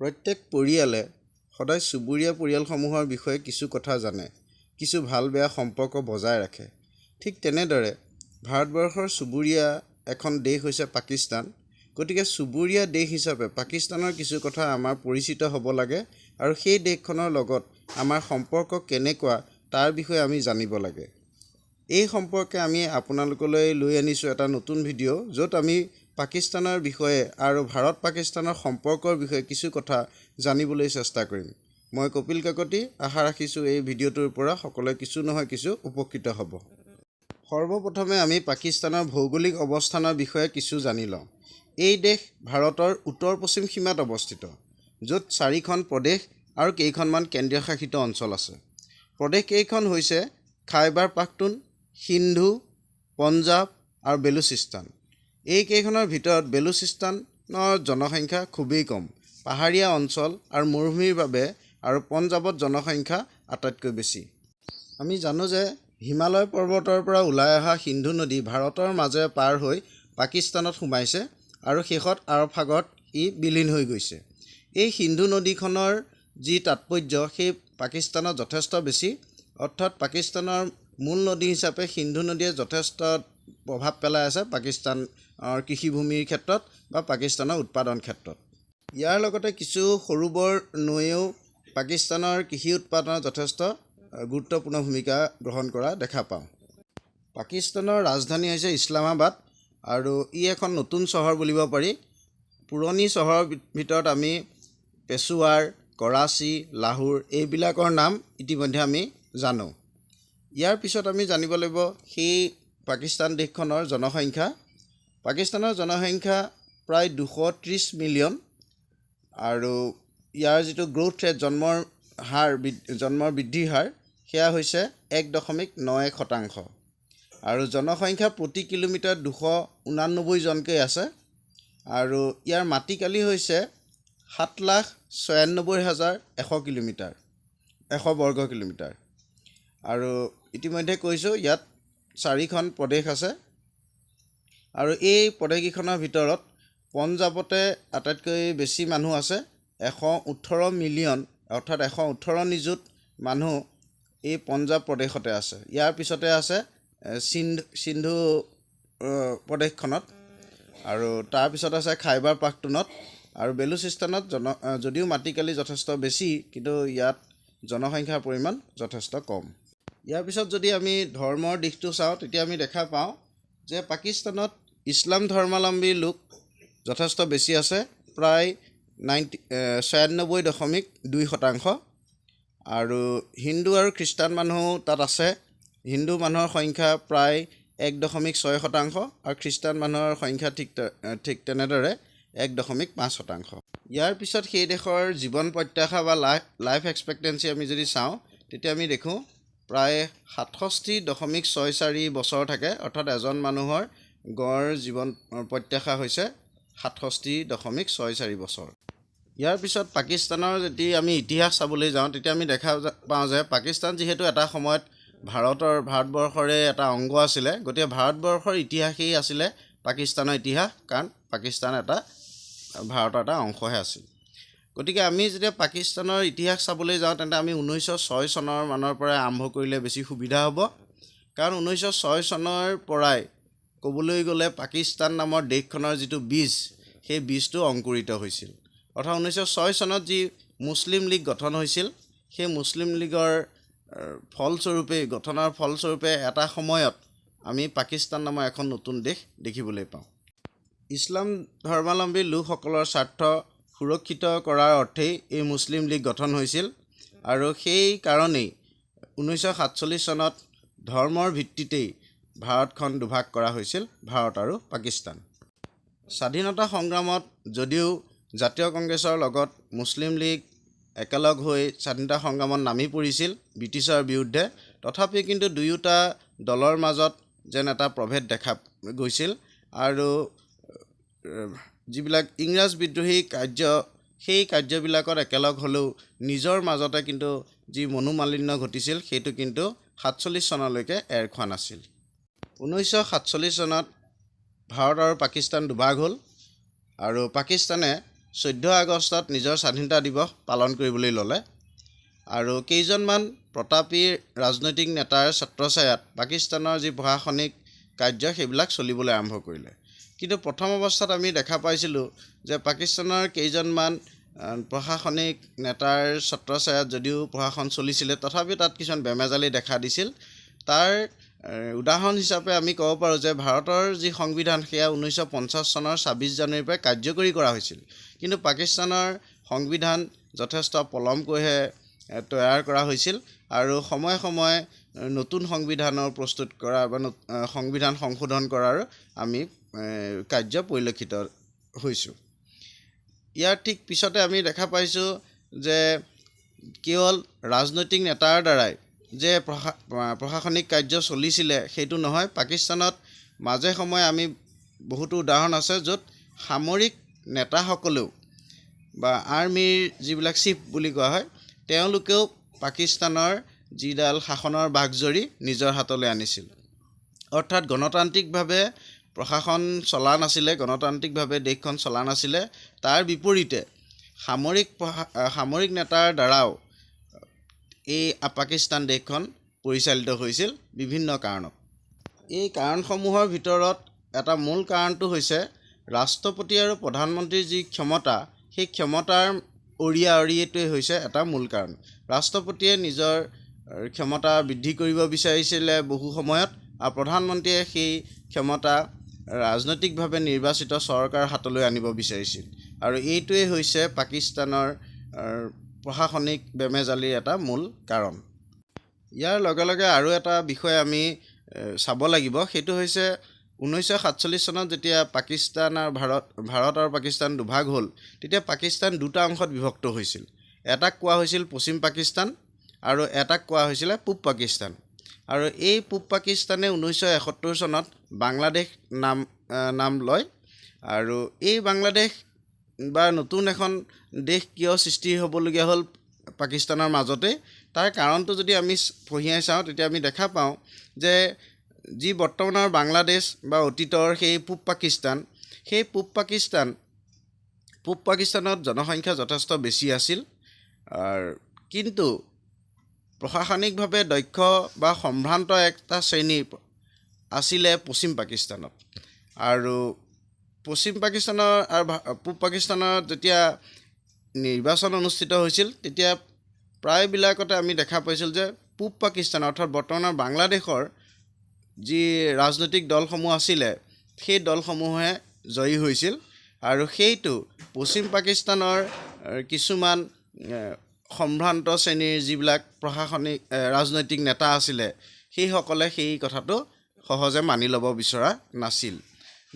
প্ৰত্যেক পৰিয়ালে সদায় চুবুৰীয়া পৰিয়ালসমূহৰ বিষয়ে কিছু কথা জানে, কিছু ভাল বেয়া সম্পৰ্ক বজাই ৰাখে। ঠিক তেনেদৰে ভাৰতবৰ্ষৰ চুবুৰীয়া এখন দেশ হৈছে পাকিস্তান। গতিকে চুবুৰীয়া দেশ হিচাপে পাকিস্তানৰ কিছু কথা আমাৰ পৰিচিত হ'ব লাগে আৰু সেই দেশখনৰ লগত আমাৰ সম্পৰ্ক কেনেকুৱা তাৰ বিষয়ে আমি জানিব লাগে। এই সম্পৰ্কে আমি আপোনালোকলৈ লৈ আনিছোঁ এটা নতুন ভিডিঅ', য'ত আমি পাকিস্তানৰ বিষয়ে আৰু ভাৰত পাকিস্তানৰ সম্পৰ্কৰ বিষয়ে কিছু কথা জানিবলৈ চেষ্টা কৰিম। মই কপিল কাকতি, আশা ৰাখিছোঁ এই ভিডিঅ'টোৰ পৰা সকলোৱে কিছু নহয় কিছু উপকৃত হ'ব। সৰ্বপ্ৰথমে আমি পাকিস্তানৰ ভৌগোলিক অৱস্থানৰ বিষয়ে কিছু জানি লওঁ। এই দেশ ভাৰতৰ উত্তৰ পশ্চিম সীমাত অৱস্থিত, য'ত চাৰিখন প্ৰদেশ আৰু কেইখনমান কেন্দ্ৰীয় শাসিত অঞ্চল আছে। প্ৰদেশকেইখন হৈছে খাইবাৰ পাখতুন, সিন্ধু, পঞ্জাৱ আৰু বেলুচিস্তান। এইকেইখনৰ ভিতৰত বেলুচিস্তানৰ জনসংখ্যা খুবেই কম, পাহাৰীয়া অঞ্চল আৰু মৰুভূমিৰ বাবে, আৰু পঞ্জাৱত জনসংখ্যা আটাইতকৈ বেছি। আমি জানো যে হিমালয় পৰ্বতৰ পৰা ওলাই অহা সিন্ধু নদী ভাৰতৰ মাজেৰে পাৰ হৈ পাকিস্তানত সোমাইছে আৰু শেষত আৰৱ সাগৰত ই বিলীন হৈ গৈছে। এই সিন্ধু নদীখনৰ যি তাৎপৰ্য সেই পাকিস্তানত যথেষ্ট বেছি, অৰ্থাৎ পাকিস্তানৰ মূল নদী হিচাপে সিন্ধু নদীয়ে যথেষ্ট প্ৰভাৱ পেলাই আছে পাকিস্তানৰ কৃষিভূমিৰ ক্ষেত্ৰত বা পাকিস্তানৰ উৎপাদন ক্ষেত্ৰত। ইয়াৰ লগতে কিছু সৰু বৰ নৈয়েও পাকিস্তানৰ কৃষি উৎপাদনত যথেষ্ট গুৰুত্বপূৰ্ণ ভূমিকা গ্ৰহণ কৰা দেখা পাওঁ। পাকিস্তানৰ ৰাজধানী হৈছে ইছলামাবাদ আৰু ই এখন নতুন চহৰ বুলিব পাৰি। পুৰণি চহৰৰ ভিতৰত আমি পেছোৱাৰ, কৰাচী, লাহোৰ এইবিলাকৰ নাম ইতিমধ্যে আমি জানো। ইয়াৰ পিছত আমি জানিব লাগিব সেই পাকিস্তান দেশখনৰ জনসংখ্যা। পাকিস্তানৰ জনসংখ্যা প্ৰায় 230 মিলিয়ন আৰু ইয়াৰ যিটো গ্ৰ'থ ৰেট, জন্মৰ হাৰ, জন্মৰ বৃদ্ধিৰ হাৰ, সেয়া হৈছে 1.91% আৰু জনসংখ্যা প্ৰতি কিলোমিটাৰ 289 জনকৈ আছে আৰু ইয়াৰ মাটিকালি হৈছে 7,96,100 কিলোমিটাৰ, 100 বৰ্গ কিলোমিটাৰ। আৰু ইতিমধ্যে কৈছোঁ, ইয়াত চাৰিখন প্ৰদেশ আছে আৰু এই প্ৰদেশকেইখনৰ ভিতৰত পঞ্জাৱতে আটাইতকৈ বেছি মানুহ আছে। 118 মিলিয়ন, অৰ্থাৎ 118 নিযুত মানুহ এই পঞ্জাৱ প্ৰদেশতে আছে। ইয়াৰ পিছতে আছে সিন্ধু প্ৰদেশখনত আৰু তাৰপিছত আছে খাইবাৰ পাখতুনত আৰু বেলুচিস্তানত যদিও মাটিকালি যথেষ্ট বেছি, কিন্তু ইয়াত জনসংখ্যাৰ পৰিমাণ যথেষ্ট কম। ইয়াৰ পিছত যদি আমি ধৰ্মৰ দিশটো চাওঁ, তেতিয়া আমি দেখা পাওঁ যে পাকিস্তানত ইছলাম ধৰ্মাৱলম্বী লোক যথেষ্ট বেছি আছে, প্ৰায় 96.2% আৰু হিন্দু আৰু খ্ৰীষ্টান মানুহো তাত আছে। হিন্দু মানুহৰ সংখ্যা প্ৰায় 1.6% আৰু খ্ৰীষ্টান মানুহৰ সংখ্যা ঠিক তেনেদৰে 1.5%। ইয়াৰ পিছত সেই দেশৰ জীৱন প্ৰত্যাশা বা লাইফ এক্সপেক্টেঞ্চি আমি যদি চাওঁ, তেতিয়া আমি দেখোঁ প্ৰায় 67.64 বছৰ থাকে, অৰ্থাৎ এজন মানুহৰ গড় জীৱন প্ৰত্যাশা হৈছে 67.64 বছৰ। ইয়াৰ পিছত পাকিস্তানৰ যদি আমি ইতিহাস চাবলৈ যাওঁ, তেতিয়া আমি দেখা পাওঁ যে পাকিস্তান যিহেতু এটা সময়ত ভাৰতবৰ্ষৰে এটা অংগ আছিলে, গতিকে ভাৰতবৰ্ষৰ ইতিহাসেই আছিলে পাকিস্তানৰ ইতিহাস, কাৰণ পাকিস্তান এটা ভাৰতৰ এটা অংশহে আছিল। গতিকে আমি যেতিয়া পাকিস্তানৰ ইতিহাস চাবলৈ যাওঁ, তেন্তে আমি 1906 চনৰ মানৰ পৰাই আৰম্ভ কৰিলে বেছি সুবিধা হ'ব, কাৰণ 1906 চনৰ পৰাই ক'বলৈ গ'লে পাকিস্তান নামৰ দেশখনৰ যিটো বীজ, সেই বীজটো অংকুৰিত হৈছিল। অৰ্থাৎ 1906 চনত যি মুছলিম লীগ গঠন হৈছিল, সেই মুছলিম লীগৰ ফলস্বৰূপে, গঠনৰ ফলস্বৰূপে এটা সময়ত আমি পাকিস্তান নামৰ এখন নতুন দেশ দেখিবলৈ পাওঁ। ইছলাম ধৰ্মাৱলম্বী লোকসকলৰ স্বাৰ্থ সুৰক্ষিত কৰাৰ অৰ্থেই এই মুছলিম লীগ গঠন হৈছিল আৰু সেই কাৰণেই 1947 চনত ধৰ্মৰ ভিত্তিতেই ভাৰতখন দুভাগ কৰা হৈছিল, ভাৰত আৰু পাকিস্তান। স্বাধীনতা সংগ্ৰামত যদিও জাতীয় কংগ্ৰেছৰ লগত মুছলিম লীগ একেলগ হৈ স্বাধীনতা সংগ্ৰামত নামি পৰিছিল ব্ৰিটিছৰ বিৰুদ্ধে, তথাপি কিন্তু দুয়োটা দলৰ মাজত যেন এটা প্ৰভেদ দেখা গৈছিল আৰু যিবিলাক ইংৰাজ বিদ্ৰোহী কাৰ্য, সেই কাৰ্যবিলাকত একেলগ হ'লেও নিজৰ মাজতে কিন্তু যি মনোমালিন্য ঘটিছিল, সেইটো কিন্তু 47 চনলৈকে এৰ খোৱা নাছিল। 1947 চনত ভাৰত আৰু পাকিস্তান দুভাগ হ'ল আৰু পাকিস্তানে 14 আগষ্টত নিজৰ স্বাধীনতা দিৱস পালন কৰিবলৈ ল'লে আৰু কেইজনমান প্ৰতাপী ৰাজনৈতিক নেতাৰ ছত্ৰছায়াত পাকিস্তানৰ যি প্ৰশাসনিক কাৰ্য, সেইবিলাক চলিবলৈ আৰম্ভ কৰিলে। কিন্তু প্ৰথম অৱস্থাত আমি দেখা পাইছিলোঁ যে পাকিস্তানৰ কেইজনমান প্ৰশাসনিক নেতাৰ ছত্ৰছায়াত যদিও প্ৰশাসন চলিছিলে, তথাপিও তাত কিছুমান বেমেজালি দেখা দিছিল। তাৰ উদাহৰণ হিচাপে আমি ক'ব পাৰোঁ যে ভাৰতৰ যি সংবিধান, সেয়া 1950 চনৰ 26 জানুৱাৰীৰ পৰাই কাৰ্যকৰী কৰা হৈছিল। কিন্তু পাকিস্তানৰ সংবিধান যথেষ্ট পলমকৈহে তৈয়াৰ কৰা হৈছিল আৰু সময়ে সময়ে নতুন সংবিধানৰ প্ৰস্তুত কৰা বা সংবিধান সংশোধন কৰাৰ আমি কাৰ্য পৰিলক্ষিত হৈছোঁ। ইয়াৰ ঠিক পিছতে আমি দেখা পাইছোঁ যে কেৱল ৰাজনৈতিক নেতাৰ দ্বাৰাই যে প্ৰশাসনিক কাৰ্য চলিছিলে, সেইটো নহয়। পাকিস্তানত মাজে সময়ে আমি বহুতো উদাহৰণ আছে য'ত সামৰিক নেতাসকলেও বা আৰ্মীৰ যিবিলাক চিফ বুলি কোৱা হয়, তেওঁলোকেও পাকিস্তানৰ যিডাল শাসনৰ বাঘজৰী নিজৰ হাতলৈ আনিছিল। অৰ্থাৎ গণতান্ত্ৰিকভাৱে প্ৰশাসন চলা নাছিলে, গণতান্ত্ৰিকভাৱে দেশখন চলা নাছিলে। তাৰ বিপৰীতে সামৰিক নেতাৰ দ্বাৰাও এই পাকিস্তান দেশখন পৰিচালিত হৈছিল বিভিন্ন কাৰণত। এই কাৰণসমূহৰ ভিতৰত এটা মূল কাৰণটো হৈছে ৰাষ্ট্ৰপতি আৰু প্ৰধানমন্ত্ৰীৰ যি ক্ষমতা, সেই ক্ষমতাৰ অৰিয়া অৰিটোৱেই হৈছে এটা মূল কাৰণ। ৰাষ্ট্ৰপতিয়ে নিজৰ ক্ষমতা বৃদ্ধি কৰিব বিচাৰিছিলে বহু সময়ত আৰু প্ৰধানমন্ত্ৰীয়ে সেই ক্ষমতা ৰাজনৈতিকভাৱে নিৰ্বাচিত চৰকাৰৰ হাতলৈ আনিব বিচাৰিছিল আৰু এইটোৱেই হৈছে পাকিস্তানৰ প্ৰশাসনিক বেমেজালিৰ এটা মূল কাৰণ। ইয়াৰ লগে লগে আৰু এটা বিষয় আমি চাব লাগিব। সেইটো হৈছে 1947 চনত যেতিয়া পাকিস্তান আৰু ভাৰত, ভাৰত আৰু পাকিস্তান দুভাগ হ'ল, তেতিয়া পাকিস্তান দুটা অংশত বিভক্ত হৈছিল। এটাক কোৱা হৈছিল পশ্চিম পাকিস্তান আৰু এটাক কোৱা হৈছিলে পূব পাকিস্তান। আৰু এই পূব পাকিস্তানে 1971 চনত বাংলাদেশ নাম লয়। আৰু এই বাংলাদেশ বা নতুন এখন দেশ কিয় সৃষ্টি হ'বলগীয়া হ'ল পাকিস্তানৰ মাজতে, তাৰ কাৰণটো যদি আমি ফঁহিয়াই চাওঁ, তেতিয়া আমি দেখা পাওঁ যে যি বৰ্তমানৰ বাংলাদেশ বা অতীতৰ সেই পূব পাকিস্তান, সেই পূব পাকিস্তানত জনসংখ্যা যথেষ্ট বেছি আছিল, কিন্তু প্ৰশাসনিকভাৱে দক্ষ বা সম্ভ্ৰান্ত এটা শ্ৰেণী আছিলে পশ্চিম পাকিস্তানত। আৰু পশ্চিম পাকিস্তানৰ আৰু পূব পাকিস্তানত যেতিয়া নিৰ্বাচন অনুষ্ঠিত হৈছিল, তেতিয়া প্ৰায়বিলাকতে আমি দেখা পাইছিলোঁ যে পূব পাকিস্তান অৰ্থাৎ বৰ্তমানৰ বাংলাদেশৰ যি ৰাজনৈতিক দলসমূহ আছিলে, সেই দলসমূহে জয়ী হৈছিল। আৰু সেইটো পশ্চিম পাকিস্তানৰ কিছুমান সম্ভ্ৰান্ত শ্ৰেণীৰ যিবিলাক প্ৰশাসনিক ৰাজনৈতিক নেতা আছিলে, সেইসকলে সেই কথাটো সহজে মানি ল'ব বিচৰা নাছিল,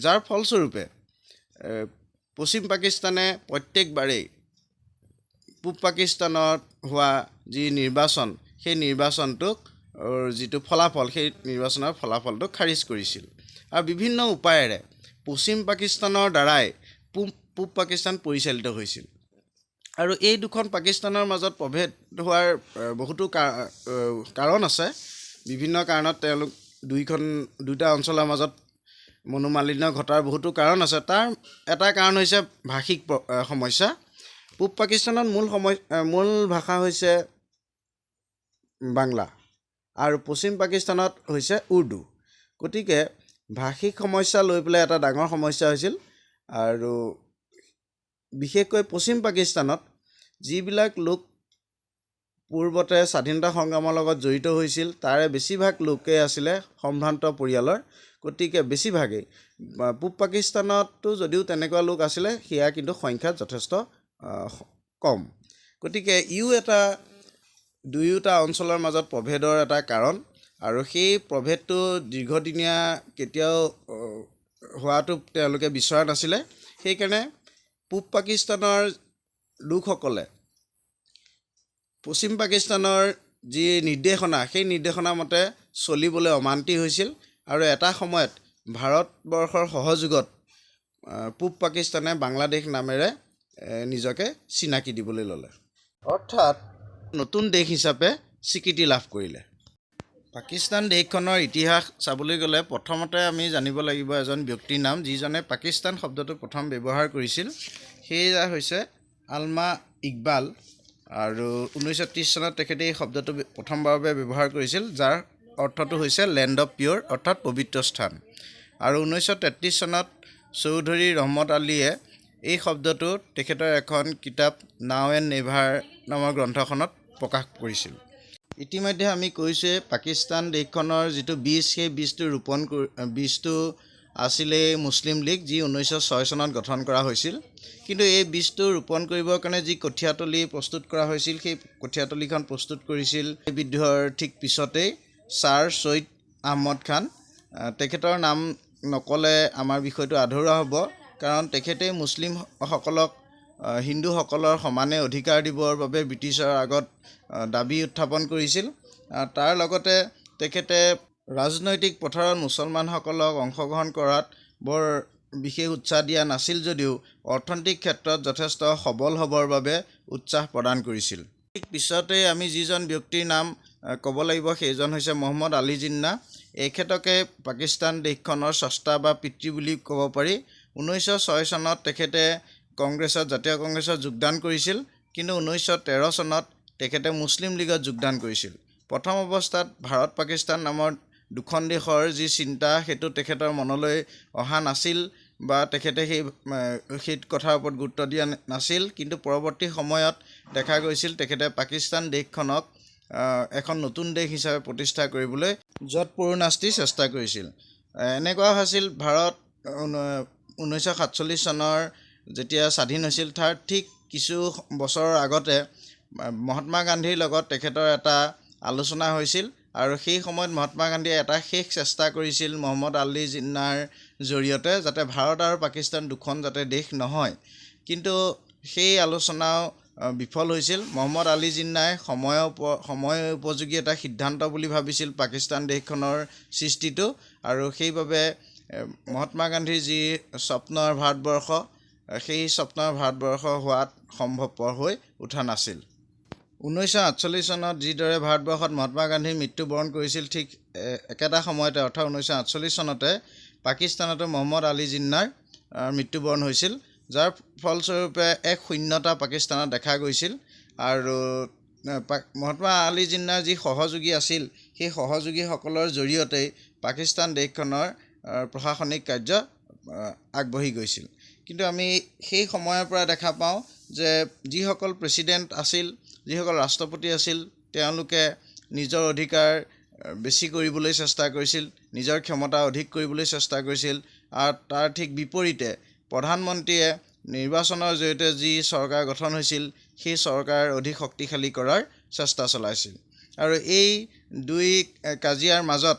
যাৰ ফলস্বৰূপে পশ্চিম পাকিস্তানে প্ৰত্যেকবাৰেই পূব পাকিস্তানত হোৱা যি নিৰ্বাচন, সেই নিৰ্বাচনটোক যিটো ফলাফল, সেই নিৰ্বাচনৰ ফলাফলটো খাৰিজ কৰিছিল আৰু বিভিন্ন উপায়েৰে পশ্চিম পাকিস্তানৰ দ্বাৰাই পূব পাকিস্তান পৰিচালিত হৈছিল। আৰু এই দুখন পাকিস্তানৰ মাজত প্ৰভেদ হোৱাৰ বহুতো কাৰণ আছে। বিভিন্ন কাৰণত তেওঁলোক দুয়োটা অঞ্চলৰ মাজত মনোমালিন্য ঘটাৰ বহুতো কাৰণ আছে। তাৰ এটা কাৰণ হৈছে ভাষিক সমস্যা। পূব পাকিস্তানত মূল ভাষা হৈছে বাংলা আৰু পশ্চিম পাকিস্তানত হৈছে উৰ্দু। গতিকে ভাষিক সমস্যা লৈ পেলাই এটা ডাঙৰ সমস্যা হৈছিল। আৰু বিশেষকৈ পশ্চিম পাকিস্তানত যিবিলাক লোক পূৰ্বতে স্বাধীনতা সংগ্ৰামৰ লগত জড়িত হৈছিল, তাৰে বেছিভাগ লোকেই আছিলে সম্ভ্ৰান্ত পৰিয়ালৰ। গতিকে বেছিভাগেই, পূব পাকিস্তানতো যদিও তেনেকুৱা লোক আছিলে, সেয়া কিন্তু সংখ্যাত যথেষ্ট কম। গতিকে ইও এটা দুয়োটা অঞ্চলৰ মাজত প্ৰভেদৰ এটা কাৰণ। আৰু সেই প্ৰভেদটো দীৰ্ঘদিনীয়া কেতিয়াও হোৱাটো তেওঁলোকে বিচৰা নাছিলে। সেইকাৰণে পূব পাকিস্তানৰ লোকসকলে পশ্চিম পাকিস্তানৰ যি নিৰ্দেশনা, সেই নিৰ্দেশনা মতে চলিবলৈ অমান্তি হৈছিল আৰু এটা সময়ত ভাৰতবৰ্ষৰ সহযোগত পূব পাকিস্তানে বাংলাদেশ নামেৰে নিজকে চিনাকি দিবলৈ ল'লে, অৰ্থাৎ নতুন দেশ হিচাপে স্বীকৃতি লাভ কৰিলে। পাকিস্তান দেশখনৰ ইতিহাস চাবলৈ গ'লে প্ৰথমতে আমি জানিব লাগিব এজন ব্যক্তিৰ নাম, যিজনে পাকিস্তান শব্দটো প্ৰথম ব্যৱহাৰ কৰিছিল। সেয়া হৈছে আল্লামা ইকবাল। আৰু 1930 চনত তেখেতে এই শব্দটো প্ৰথমবাৰৰ বাবে ব্যৱহাৰ কৰিছিল, যাৰ অৰ্থটো হৈছে লেণ্ড অফ পিয়'ৰ, অৰ্থাৎ পবিত্ৰ স্থান। আৰু 1933 চনত চৌধুৰী ৰহমত আলীয়ে এই শব্দটো তেখেতৰ এখন কিতাপ নাও এণ্ড নেভাৰ নামৰ গ্ৰন্থখনত প্ৰকাশ কৰিছিল। ইতিমধ্যে আমি কৈছোঁৱেই, পাকিস্তান দেশখনৰ যিটো বীজ, সেই বীজটো ৰোপণ কৰি বীজটো আছিলেই মুছলিম লীগ, যি 1906 চনত গঠন কৰা হৈছিল। কিন্তু এই বীজটো ৰোপণ কৰিবৰ কাৰণে যি কঠীয়াতলি প্ৰস্তুত কৰা হৈছিল, সেই কঠীয়াতলিখন প্ৰস্তুত কৰিছিল এই বিদ্ৰোহৰ ঠিক পিছতেই ছাৰ ছৈয়দ আহমদ খান। তেখেতৰ নাম নক'লে আমাৰ বিষয়টো আধৰুৱা হ'ব, কাৰণ তেখেতে মুছলিমসকলক হিন্দুসকলৰ সমানে অধিকাৰ দিবৰ বাবে ব্ৰিটিছৰ আগত দাবী উত্থাপন কৰিছিল। তাৰ লগতে তেখেতে ৰাজনৈতিক পথাৰত মুছলমানসকলক অংশগ্ৰহণ কৰাত বৰ বিশেষ উৎসাহ দিয়া নাছিল যদিও অৰ্থনৈতিক ক্ষেত্ৰত যথেষ্ট সবল হ'বৰ বাবে উৎসাহ প্ৰদান কৰিছিল। ঠিক পিছতেই আমি যিজন ব্যক্তিৰ নাম ক'ব লাগিব, সেইজন হৈছে মহম্মদ আলী জিন্না। এখেতকে পাকিস্তান দেশখনৰ স্ৰষ্টা বা পিতৃ বুলি ক'ব পাৰি। 1906 চনত তেখেতে কংগ্ৰেছত, জাতীয় কংগ্ৰেছত যোগদান কৰিছিল, কিন্তু 1913 চনত তেখেতে মুছলিম লীগত যোগদান কৰিছিল। প্ৰথম অৱস্থাত ভাৰত পাকিস্তান নামৰ দুখন দেশৰ যি চিন্তা, সেইটো তেখেতৰ মনলৈ অহা নাছিল বা তেখেতে সেই কথাৰ ওপৰত গুৰুত্ব দিয়া নাছিল। কিন্তু পৰৱৰ্তী সময়ত দেখা গৈছিল, তেখেতে পাকিস্তান দেশখনক এখন নতুন দেশ হিচাপে প্ৰতিষ্ঠা কৰিবলৈ যৎপৰোনাস্তি চেষ্টা কৰিছিল। এনেকুৱা হৈছিল, ভাৰত 1947 চনৰ যেতিয়া স্বাধীন হৈছিল, তাৰ ঠিক কিছু বছৰৰ আগতে মহাত্মা গান্ধীৰ লগত তেখেতৰ এটা আলোচনা হৈছিল আৰু সেই সময়ত মহাত্মা গান্ধীয়ে এটা শেষ চেষ্টা কৰিছিল মহম্মদ আলী জিন্নাৰ জৰিয়তে, যাতে ভাৰত আৰু পাকিস্তান দুখন যাতে দেশ নহয়। কিন্তু সেই আলোচনাও বিফল হৈছিল। মহম্মদ আলী জিন্নাই সময় উপযোগী এটা সিদ্ধান্ত বুলি ভাবিছিল পাকিস্তান দেশখনৰ সৃষ্টিটো আৰু সেইবাবে মহাত্মা গান্ধীৰ যি স্বপ্নৰ ভাৰতবৰ্ষ, সেই স্বপ্নৰ ভাৰতবৰ্ষ হোৱাত সম্ভৱপৰ হৈ উঠা নাছিল। 1948 চনত যিদৰে ভাৰতবৰ্ষত মহাত্মা গান্ধীৰ মৃত্যুবৰণ কৰিছিল, ঠিক একেটা সময়তে, অৰ্থাৎ 1948 চনতে পাকিস্তানতো মহম্মদ আলী জিন্নাৰ মৃত্যুবৰণ হৈছিল, যাৰ ফলস্বৰূপে এক শূন্যতা পাকিস্তানত দেখা গৈছিল। আৰু মহাত্মা আলী জিন্নাৰ যি সহযোগী আছিল, সেই সহযোগীসকলৰ জৰিয়তেই পাকিস্তান দেশখনৰ প্ৰশাসনিক কাৰ্য আগবাঢ়ি গৈছিল। কিন্তু আমি সেই সময়ৰ পৰা দেখা পাওঁ যে যিসকল প্ৰেছিডেণ্ট আছিল, যিসকল ৰাষ্ট্ৰপতি আছিল, তেওঁলোকে নিজৰ অধিকাৰ বেছি কৰিবলৈ চেষ্টা কৰিছিল, নিজৰ ক্ষমতা অধিক কৰিবলৈ চেষ্টা কৰিছিল আৰু তাৰ ঠিক বিপৰীতে প্ৰধানমন্ত্ৰীয়ে নিৰ্বাচনৰ জৰিয়তে যি চৰকাৰ গঠন হৈছিল, সেই চৰকাৰ অধিক শক্তিশালী কৰাৰ চেষ্টা চলাইছিল। আৰু এই দুই কাজিয়াৰ মাজত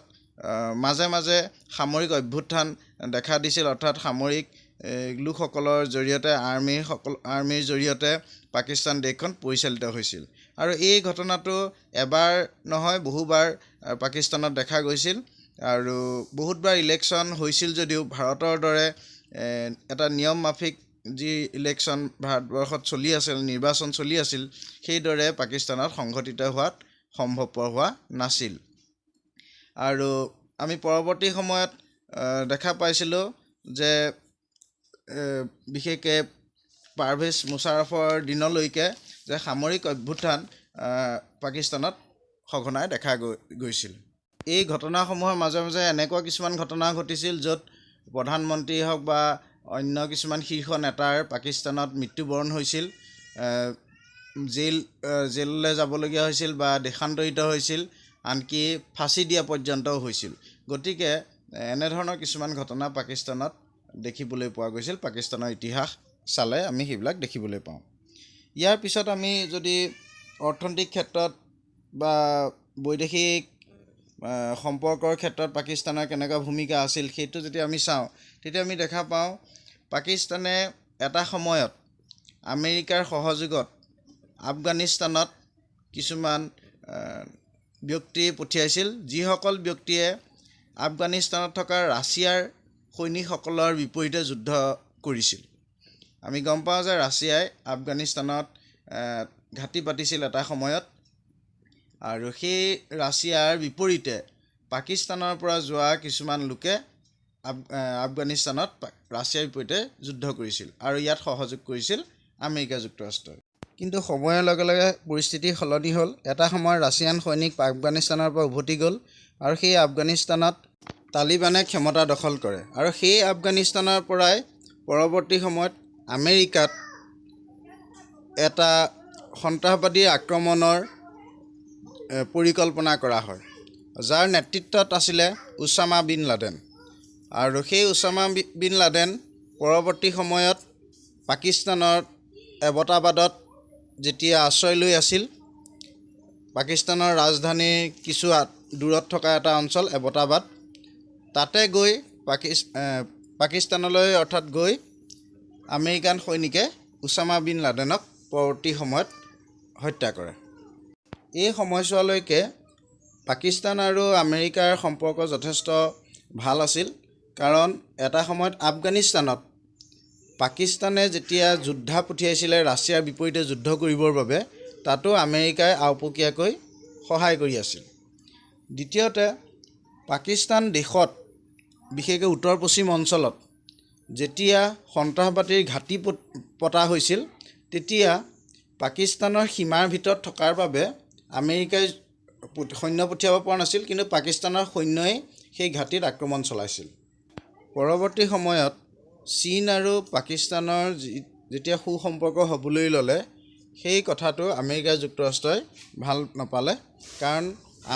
মাজে মাজে সামৰিক অভ্যুত্থান দেখা দিছিল, অৰ্থাৎ সামৰিক লোকসকলৰ জৰিয়তে, আৰ্মীৰ জৰিয়তে পাকিস্তান দেশখন পৰিচালিত হৈছিল। আৰু এই ঘটনাটো এবাৰ নহয়, বহুবাৰ পাকিস্তানত দেখা গৈছিল। আৰু বহুতবাৰ ইলেকশ্যন হৈছিল যদিও ভাৰতৰ দৰে এটা নিয়ম মাফিক যি ইলেকশ্যন ভাৰতবৰ্ষত চলি আছিল, নিৰ্বাচন চলি আছিল, সেইদৰে পাকিস্তানত সংঘটিত হোৱাত সম্ভৱপৰ হোৱা নাছিল। আৰু আমি পৰৱৰ্তী সময়ত দেখা পাইছিলোঁ যে বিশেষকৈ পাৰভেজ মুছাৰফৰ দিনলৈকে যে সামৰিক অভ্যুত্থান পাকিস্তানত সঘনাই দেখা গৈছিল। এই ঘটনাসমূহৰ মাজে মাজে এনেকুৱা কিছুমান ঘটনা ঘটিছিল, য'ত প্ৰধানমন্ত্ৰী হওক বা অন্য কিছুমান শীৰ্ষ নেতাৰ পাকিস্তানত মৃত্যুবৰণ হৈছিল, জেললৈ যাবলগীয়া হৈছিল বা দেশান্তৰিত হৈছিল, আনকি ফাঁচি দিয়া পৰ্যন্তও হৈছিল। গতিকে এনেধৰণৰ কিছুমান ঘটনা পাকিস্তানত দেখিবলৈ পোৱা গৈছিল। পাকিস্তানৰ ইতিহাস চালে আমি সেইবিলাক দেখিবলৈ পাওঁ। ইয়াৰ পিছত আমি যদি অৰ্থনৈতিক ক্ষেত্ৰত বা বৈদেশিক সম্পৰ্কৰ ক্ষেত্ৰত পাকিস্তানৰ কেনেকুৱা ভূমিকা আছিল, সেইটো যদি আমি চাওঁ, তেতিয়া আমি দেখা পাওঁ পাকিস্তানে এটা সময়ত আমেৰিকাৰ সহযোগত আফগানিস্তানত কিছুমান ব্যক্তি পঠিয়াইছিল, যিসকল ব্যক্তিয়ে আফগানিস্তানত থকা ৰাছিয়াৰ সৈনিকসকলৰ বিপৰীতে যুদ্ধ কৰিছিল। আমি গম পাওঁ যে ৰাছিয়াই আফগানিস্তানত ঘাটি পাতিছিল এটা সময়ত আৰু সেই ৰাছিয়াৰ বিপৰীতে পাকিস্তানৰ পৰা যোৱা কিছুমান লোকে আফগানিস্তানত ৰাছিয়াৰ বিপৰীতে যুদ্ধ কৰিছিল আৰু ইয়াত সহযোগ কৰিছিল আমেৰিকা যুক্তৰাষ্ট্ৰই। কিন্তু সময়ৰ লগে লগে পৰিস্থিতি সলনি হ'ল। এটা সময়ত ৰাছিয়ান সৈনিক আফগানিস্তানৰ পৰা উভতি গ'ল আৰু সেই আফগানিস্তানত তালিবানে ক্ষমতা দখল কৰে আৰু সেই আফগানিস্তানৰ পৰাই পৰৱৰ্তী সময়ত আমেৰিকাত এটা সন্ত্ৰাসবাদী আক্ৰমণৰ পৰিকল্পনা কৰা হয়, যাৰ নেতৃত্বত আছিলে ওছামা বিন লাডেন। আৰু সেই ওছামা বিন লাডেন পৰৱৰ্তী সময়ত পাকিস্তানৰ এবটাবাদত যেতিয়া আশ্ৰয় লৈ আছিল, পাকিস্তানৰ ৰাজধানীৰ কিছু দূৰত থকা এটা অঞ্চল এবটাবাদ, তাতে গৈ পাকিস্তানলৈ অৰ্থাৎ গৈ আমেৰিকান সৈনিকে ওছামা বিন লাডেনক পৰৱৰ্তী সময়ত হত্যা কৰে। এই সময়ছোৱালৈকে পাকিস্তান আৰু আমেৰিকাৰ সম্পৰ্ক যথেষ্ট ভাল আছিল, কাৰণ এটা সময়ত আফগানিস্তানত পাকিস্তানে যেতিয়া যোদ্ধা পঠিয়াইছিলে ৰাছিয়াৰ বিপৰীতে যুদ্ধ কৰিবৰ বাবে, তাতো আমেৰিকাই আওপকীয়াকৈ সহায় কৰি আছিল। দ্বিতীয়তে, পাকিস্তান দেশত বিশেষকৈ উত্তৰ পশ্চিম অঞ্চলত যেতিয়া সন্ত্ৰাসবাদীৰ ঘাটি পতা হৈছিল, তেতিয়া পাকিস্তানৰ সীমাৰ ভিতৰত থকাৰ বাবে আমেৰিকাই সৈন্য পঠিয়াব পৰা নাছিল, কিন্তু পাকিস্তানৰ সৈন্যই সেই ঘাটিত আক্ৰমণ চলাইছিল। পৰৱৰ্তী সময়ত চীন আৰু পাকিস্তানৰ যেতিয়া সুসম্পৰ্ক হ'বলৈ ল'লে, সেই কথাটো আমেৰিকা যুক্তৰাষ্ট্ৰই ভাল নাপালে, কাৰণ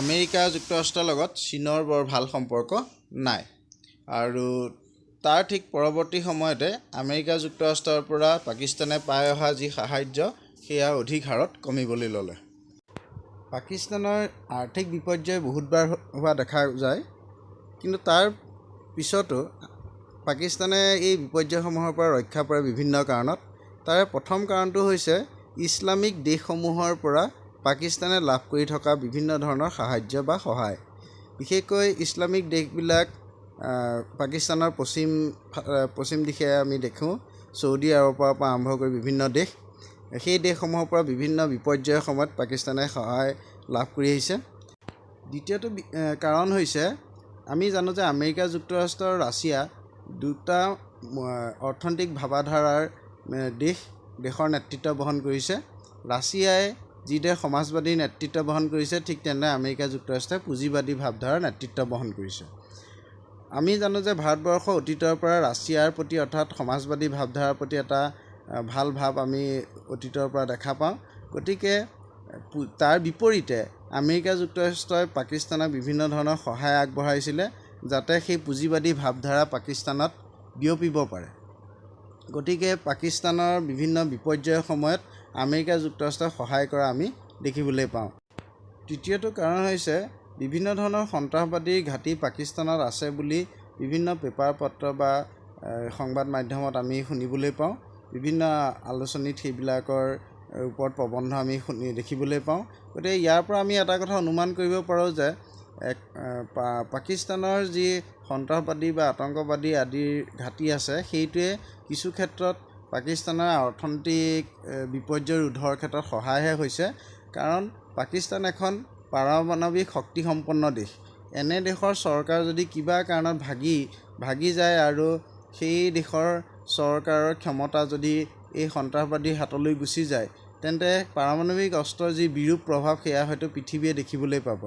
আমেৰিকা যুক্তৰাষ্ট্ৰৰ লগত চীনৰ বৰ ভাল সম্পৰ্ক নাই। আৰু তাৰ ঠিক পৰৱৰ্তী সময়তে আমেৰিকা যুক্তৰাষ্ট্ৰৰ পৰা পাকিস্তানে পাই অহা যি সাহাৰ্য, সেয়া অধিক হাৰত কমিবলৈ ল'লে। পাকিস্তানৰ আৰ্থিক বিপৰ্যয় বহুতবাৰ হোৱা দেখা যায়, কিন্তু তাৰ পিছতো পাকিস্তানে এই বিপৰ্যয়সমূহৰ পৰা ৰক্ষা পৰে বিভিন্ন কাৰণত। তাৰে প্ৰথম কাৰণটো হৈছে ইছলামিক দেশসমূহৰ পৰা পাকিস্তানে লাভ কৰি থকা বিভিন্ন ধৰণৰ সাহাৰ্য বা সহায়। বিশেষকৈ ইছলামিক দেশবিলাক পাকিস্তানৰ পশ্চিম দিশে আমি দেখোঁ, চৌদি আৰৱৰ পৰা আৰম্ভ কৰি বিভিন্ন দেশ, সেই দেশসমূহৰ পৰা বিভিন্ন বিপৰ্যয়ৰ সময়ত পাকিস্তানে সহায় লাভ কৰি আহিছে। দ্বিতীয়টো কাৰণ হৈছে, আমি জানো যে আমেৰিকা যুক্তৰাষ্ট্ৰ আৰু ৰাছিয়া দুটা অৰ্থনৈতিক ভাৱাধাৰাৰ দেশৰ নেতৃত্ব বহন কৰিছে। ৰাছিয়াই যিদৰে সমাজবাদী নেতৃত্ব বহন কৰিছে, ঠিক তেনেদৰে আমেৰিকা যুক্তৰাষ্ট্ৰই পুঁজিবাদী ভাৱধাৰাৰ নেতৃত্ব বহন কৰিছে। আমি জানো যে ভাৰতবৰ্ষ অতীতৰ পৰা ৰাছিয়াৰ প্ৰতি অৰ্থাৎ সমাজবাদী ভাৱধাৰাৰ প্ৰতি এটা ভাল ভাৱ আমি অতীতৰ পৰা দেখা পাওঁ। গতিকে তাৰ বিপৰীতে আমেৰিকা যুক্তৰাষ্ট্ৰই পাকিস্তানক বিভিন্ন ধৰণৰ সহায় আগবঢ়াইছিলে, যাতে সেই পুঁজিবাদী ভাৱধাৰা পাকিস্তানত বিয়পিব পাৰে। গতিকে পাকিস্তানৰ বিভিন্ন বিপৰ্যয়ৰ সময়ত আমেৰিকা যুক্তৰাষ্ট্ৰই সহায় কৰা আমি দেখিবলৈ পাওঁ। তৃতীয়টো কাৰণ হৈছে, বিভিন্ন ধৰণৰ সন্ত্ৰাসবাদীৰ ঘাটি পাকিস্তানত আছে বুলি বিভিন্ন পেপাৰ পত্ৰ বা সংবাদ মাধ্যমত আমি শুনিবলৈ পাওঁ, বিভিন্ন আলোচনীত সেইবিলাকৰ ওপৰত প্ৰবন্ধ আমি দেখিবলৈ পাওঁ। গতিকে ইয়াৰ পৰা আমি এটা কথা অনুমান কৰিব পাৰোঁ যে পাকিস্তানৰ যি সন্ত্ৰাসবাদী বা আতংকবাদী আদিৰ ঘাটি আছে, সেইটোৱে কিছু ক্ষেত্ৰত পাকিস্তানৰ অৰ্থনৈতিক বিপৰ্যয় ৰোধৰ ক্ষেত্ৰত সহায়হে হৈছে, কাৰণ পাকিস্তান এখন পাৰমাণৱিক শক্তিসম্পন্ন দেশ। এনে দেশৰ চৰকাৰ যদি কিবা কাৰণত ভাগি যায় আৰু সেই দেশৰ চৰকাৰৰ ক্ষমতা যদি এই সন্ত্ৰাসবাদীৰ হাতলৈ গুচি যায়, তেন্তে পাৰমাণৱিক অস্ত্ৰৰ যি বিৰূপ প্ৰভাৱ, সেয়া হয়তো পৃথিৱীয়ে দেখিবলৈ পাব।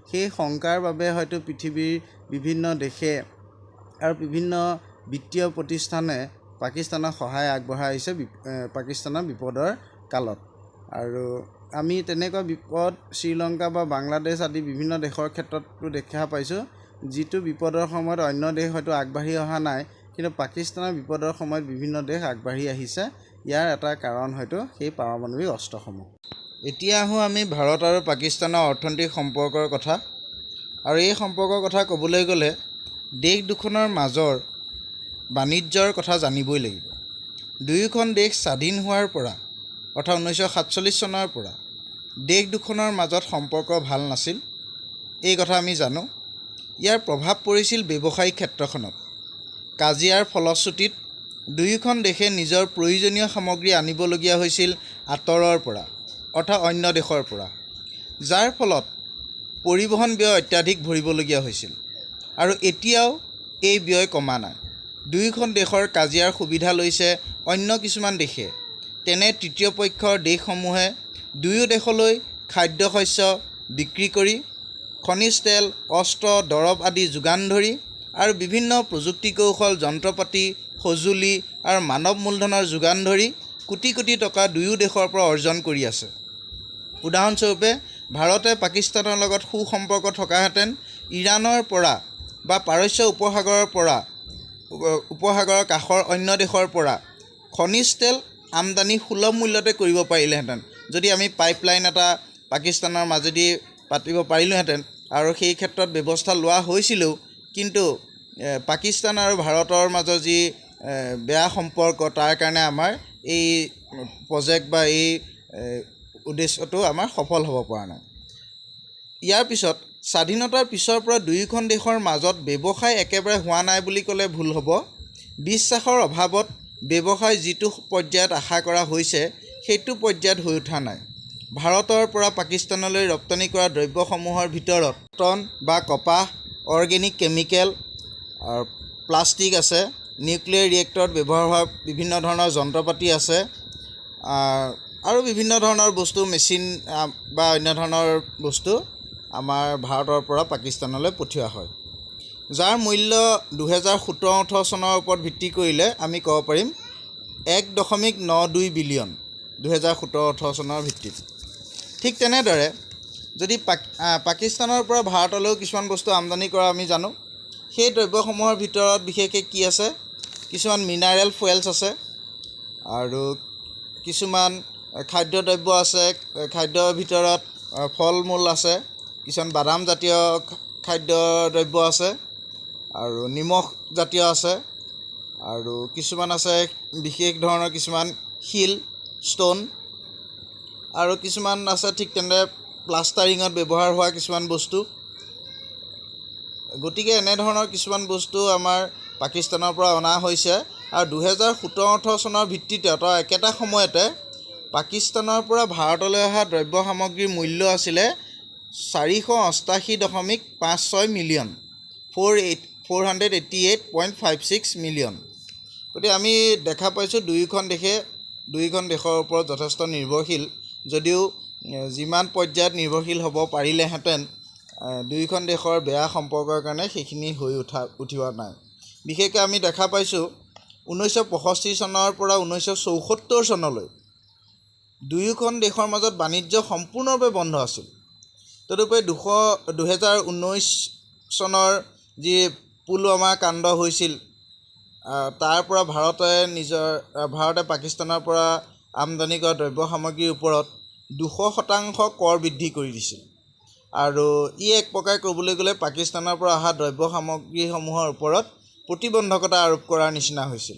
সেই শংকাৰ বাবে হয়তো পৃথিৱীৰ বিভিন্ন দেশে আৰু বিভিন্ন বিত্তীয় প্ৰতিষ্ঠানে পাকিস্তানক সহায় আগবঢ়াই আহিছে পাকিস্তানৰ বিপদৰ কালত। আৰু আমি তেনেকুৱা বিপদ শ্ৰীলংকা বা বাংলাদেশ আদি বিভিন্ন দেশৰ ক্ষেত্ৰতো দেখা পাইছোঁ, যিটো বিপদৰ সময়ত অন্য দেশ হয়তো আগবাঢ়ি অহা নাই, কিন্তু পাকিস্তানৰ বিপদৰ সময়ত বিভিন্ন দেশ আগবাঢ়ি আহিছে। ইয়াৰ এটা কাৰণ হয়তো সেই পাৰমাণৱিক অস্ত্ৰসমূহ। এতিয়া আহোঁ আমি ভাৰত আৰু পাকিস্তানৰ অৰ্থনৈতিক সম্পৰ্কৰ কথা। আৰু এই সম্পৰ্কৰ কথা ক'বলৈ গ'লে দেশ দুখনৰ মাজৰ বাণিজ্যৰ কথা জানিবই লাগিব। দুয়োখন দেশ স্বাধীন হোৱাৰ পৰা অৰ্থাৎ 1947 চনৰ পৰা দেশ দুখনৰ মাজত সম্পৰ্ক ভাল নাছিল, এই কথা আমি জানো। ইয়াৰ প্ৰভাৱ পৰিছিল ব্যৱসায়িক ক্ষেত্ৰখনত। কাজিয়াৰ ফলশ্ৰুতিত দুয়োখন দেশে নিজৰ প্ৰয়োজনীয় সামগ্ৰী আনিবলগীয়া হৈছিল আঁতৰৰ পৰা, অৰ্থাৎ অন্য দেশৰ পৰা, যাৰ ফলত পৰিবহণ ব্যয় অত্যাধিক ভৰিবলগীয়া হৈছিল। আৰু এতিয়াও এই ব্যয় কমা নাই। দুয়োখন দেশৰ কাজিয়াৰ সুবিধা লৈছে অন্য কিছুমান দেশে। তেনে তৃতীয় পক্ষৰ দেশসমূহে দুয়ো দেশলৈ খাদ্য শস্য বিক্ৰী কৰি, খনিজ তেল, অস্ত্ৰ, দৰৱ আদি যোগান ধৰি আৰু বিভিন্ন প্ৰযুক্তি কৌশল, যন্ত্ৰপাতি, সঁজুলি আৰু মানৱ মূলধনৰ যোগান ধৰি কোটি কোটি টকা দুয়ো দেশৰ পৰা অৰ্জন কৰি আছে। উদাহৰণস্বৰূপে, ভাৰতে পাকিস্তানৰ লগত সু সম্পৰ্ক থকাহেঁতেন ইৰাণৰ পৰা বা পাৰস্য উপসাগৰৰ পৰা, উপসাগৰৰ কাষৰ অন্য দেশৰ পৰা খনিজ তেল আমদানি সুলভ মূল্যতে কৰিব পাৰিলেহেঁতেন, যদি আমি পাইপলাইন এটা পাকিস্তানৰ মাজেদি পাতিব পাৰিলোঁহেঁতেন। আৰু সেই ক্ষেত্ৰত ব্যৱস্থা লোৱা হৈছিলেও, কিন্তু পাকিস্তান আৰু ভাৰতৰ মাজৰ যি বেয়া সম্পৰ্ক, তাৰ কাৰণে আমাৰ এই প্ৰজেক্ট বা এই উদ্দেশ্যটো আমাৰ সফল হ'ব পৰা নাই। ইয়াৰ পিছত স্বাধীনতাৰ পিছৰ পৰা দুয়োখন দেশৰ মাজত ব্যৱসায় একেবাৰে হোৱা নাই বুলি ক'লে ভুল হ'ব। বিশ্বাসৰ অভাৱত ব্যৱসায় যিটো পৰ্যায়ত আশা কৰা হৈছে, সেইটো পৰ্যায়ত হৈ উঠা নাই। ভাৰতৰ পৰা পাকিস্তানলৈ ৰপ্তানি কৰা দ্ৰব্যসমূহৰ ভিতৰত কটন বা কপাহ, অৰ্গেনিক কেমিকেল, প্লাষ্টিক আছে, নিউক্লিয়াৰ ৰিয়েক্টৰত ব্যৱহাৰ হোৱা বিভিন্ন ধৰণৰ যন্ত্ৰ পাতি আছে আৰু বিভিন্ন ধৰণৰ বস্তু, মেচিন বা অন্য ধৰণৰ বস্তু আমাৰ ভাৰতৰ পৰা পাকিস্তানলৈ পঠিওৱা হয়, যাৰ মূল্য 2017-18 চনৰ ওপৰত ভিত্তি কৰিলে আমি ক'ব পাৰিম 1.92 বিলিয়ন, 2017-18 চনৰ ভিত্তিত। ঠিক তেনেদৰে যদি পাকিস্তানৰ পৰা ভাৰতলৈও কিছুমান বস্তু আমদানি কৰা আমি জানো, সেই দ্ৰব্যসমূহৰ ভিতৰত বিশেষকৈ কি আছে? কিছুমান মিনাৰেল ফুৱেলছ আছে আৰু কিছুমান খাদ্য দ্ৰব্য আছে। খাদ্যৰ ভিতৰত ফল মূল আছে, কিছুমান বাদামজাতীয় খাদ্য দ্ৰব্য আছে আৰু নিমখ জাতীয় আছে আৰু কিছুমান আছে বিশেষ ধৰণৰ কিছুমান শিল, ষ্ট'ন আৰু কিছুমান আছে। ঠিক তেনেদৰে প্লাষ্টাৰিঙত ব্যৱহাৰ হোৱা কিছুমান বস্তু। গতিকে এনেধৰণৰ কিছুমান বস্তু আমাৰ পাকিস্তানৰ পৰা অনা হৈছে। আৰু 2017-18 চনৰ ভিত্তিতে অৰ্থাৎ একেটা সময়তে পাকিস্তানৰ পৰা ভাৰতলৈ অহা দ্ৰব্য সামগ্ৰীৰ মূল্য আছিলে 488.56 মিলিয়ন, 488.56 মিলিয়ন। গতিকে আমি দেখা পাইছোঁ, দুয়োখন দেশে দুয়োখন দেশৰ ওপৰত যথেষ্ট নিৰ্ভৰশীল যদিও যিমান পৰ্যায়ত নিৰ্ভৰশীল হ'ব পাৰিলেহেঁতেন, দুয়োখন দেশৰ বেয়া সম্পৰ্কৰ কাৰণে সেইখিনি হৈ উঠিব নাই। বিশেষকৈ আমি দেখা পাইছোঁ, 1965 চনৰ পৰা 1974 চনলৈ দুয়োখন দেশৰ মাজত বাণিজ্য সম্পূৰ্ণৰূপে বন্ধ আছিল। তদুপৰি 2019 চনৰ যি পুলৱামা কাণ্ড হৈছিল, তাৰ পৰা ভাৰতে পাকিস্তানৰ পৰা আমদানি কৰা দ্ৰব্য সামগ্ৰীৰ ওপৰত 200% কৰ বৃদ্ধি কৰি দিছিল আৰু ই এক প্ৰকাৰে ক'বলৈ গ'লে পাকিস্তানৰ পৰা অহা দ্ৰব্য সামগ্ৰীসমূহৰ ওপৰত প্ৰতিবন্ধকতা আৰোপ কৰাৰ নিচিনা হৈছিল।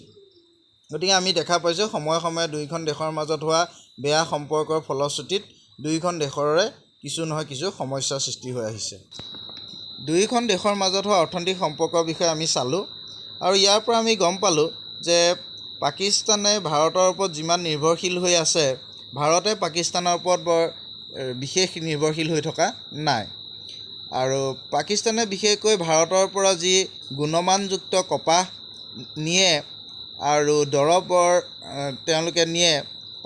গতিকে আমি দেখা পাইছোঁ, সময়ে সময়ে দুয়োখন দেশৰ মাজত হোৱা বেয়া সম্পৰ্কৰ ফলশ্ৰুতিত দুয়োখন দেশৰে কিছু নহয় কিছু সমস্যাৰ সৃষ্টি হৈ আহিছে। দুয়োখন দেশৰ মাজত হোৱা অৰ্থনৈতিক সম্পৰ্কৰ বিষয়ে আমি চালোঁ আৰু ইয়াৰ পৰা আমি গম পালোঁ যে পাকিস্তানে ভাৰতৰ ওপৰত যিমান নিৰ্ভৰশীল হৈ আছে, ভাৰতে পাকিস্তানৰ ওপৰত বৰ বিশেষ নিৰ্ভৰশীল হৈ থকা নাই। আৰু পাকিস্তানে বিশেষকৈ ভাৰতৰ পৰা যি গুণমানযুক্ত কপাহ নিয়ে আৰু দৰৱৰ তেওঁলোকে নিয়ে,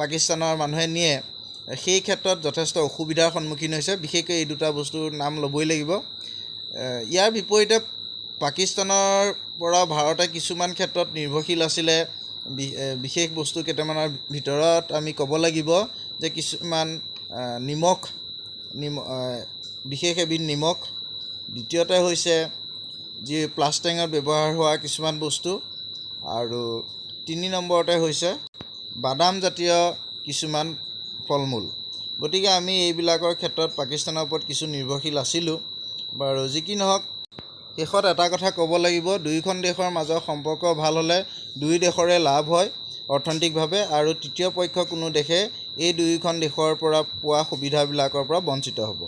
পাকিস্তানৰ মানুহে নিয়ে, সেই ক্ষেত্ৰত যথেষ্ট অসুবিধাৰ সন্মুখীন হৈছে। বিশেষকৈ এই দুটা বস্তুৰ নাম ল'বই লাগিব। ইয়াৰ বিপৰীতে পাকিস্তানৰ পৰা ভাৰতে কিছুমান ক্ষেত্ৰত নিৰ্ভৰশীল আছিলে। বিশেষ বস্তু কেইটামানৰ ভিতৰত আমি ক'ব লাগিব যে কিছুমান নিমখ, বিশেষ এবিধ নিমখ, দ্বিতীয়তে হৈছে যি প্লাষ্টাৰিঙত ব্যৱহাৰ হোৱা কিছুমান বস্তু আৰু তিনি নম্বৰতে হৈছে বাদামজাতীয় কিছুমান ফল মূল। গতিকে আমি এইবিলাকৰ ক্ষেত্ৰত পাকিস্তানৰ ওপৰত কিছু নিৰ্ভৰশীল আছিলোঁ। বাৰু যি কি নহওক, শেষত এটা কথা ক'ব লাগিব, দুয়োখন দেশৰ মাজৰ সম্পৰ্ক ভাল হ'লে দুয়ো দেশৰে লাভ হয় অৰ্থনৈতিকভাৱে আৰু তৃতীয় পক্ষ কোনো দেশে এই দুয়োখন দেশৰ পৰা পোৱা সুবিধাবিলাকৰ পৰা বঞ্চিত হ'ব।